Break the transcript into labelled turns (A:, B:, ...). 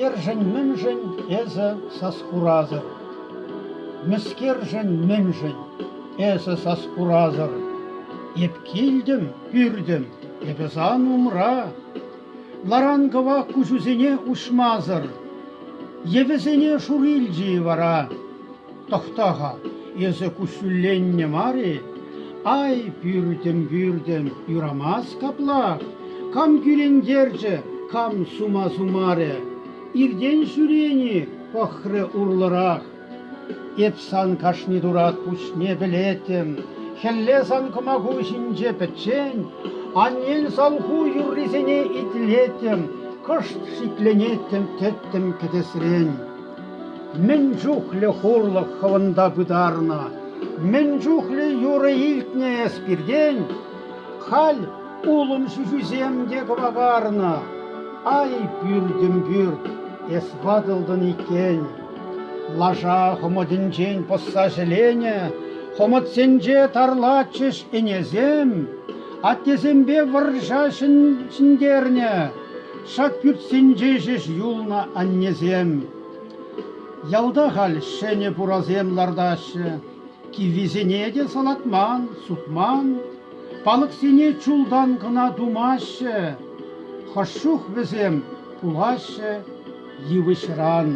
A: Мӗскершӗн-мӗншӗн эсӗ сас-хурасӑр? Мӗскершӗн-мӗншӗн эсӗ сас-хурасӑр? Эп килтӗм, пӳртӗм, эпӗ сан умра. Ларан кӑвак куҫусене уҫмасӑр. Е вӗсене шур илчӗ-и вара? Тӑхта-ха, эсӗ куҫҫульленнӗ мар-и? Ай, пӳртӗм, пӳртӗм, юрамасть каплах. Кам кӳрентерчӗ, кам сума сумарӗ? Иртен ҫӳрени пӑхрӗ урлӑрах. Эп сан кашни турат пуҫне пӗлеттӗм. Хӗлле сан кӑмаку ҫинче пӗччен аннен салху юррисене итлеттӗм, кӑшт шикленеттӗм тӗттӗм кӗтесрен. Мӗн чухлӗ хурлӑх хӑвӑнта пытарнӑ, мӗн чухлӗ юрӑ илтнӗ эс пиртен, халь улӑм ҫӳҫӳсем те кӑвакарнӑ. Ай, пӳртӗм пӳрт, эс ватӑлтӑн иккен. Лаша хӑмӑтӗнчен пӑсса ҫӗленӗ, хӑмӑтсенче тарлатчӗҫ ӗнесем, аттесемпе вӑрҫа ҫӗнтернӗ. Ҫак пӳртсенче ҫеҫ юлнӑ аннесем. Ялта халь ҫӗнӗ пурасем лартаҫҫӗ. Киввисене те салатман, сутман. Палӑксене чултан кӑна тумаҫҫӗ. Хӑш чух вӗсем пулаҫҫӗ йывӑҫран.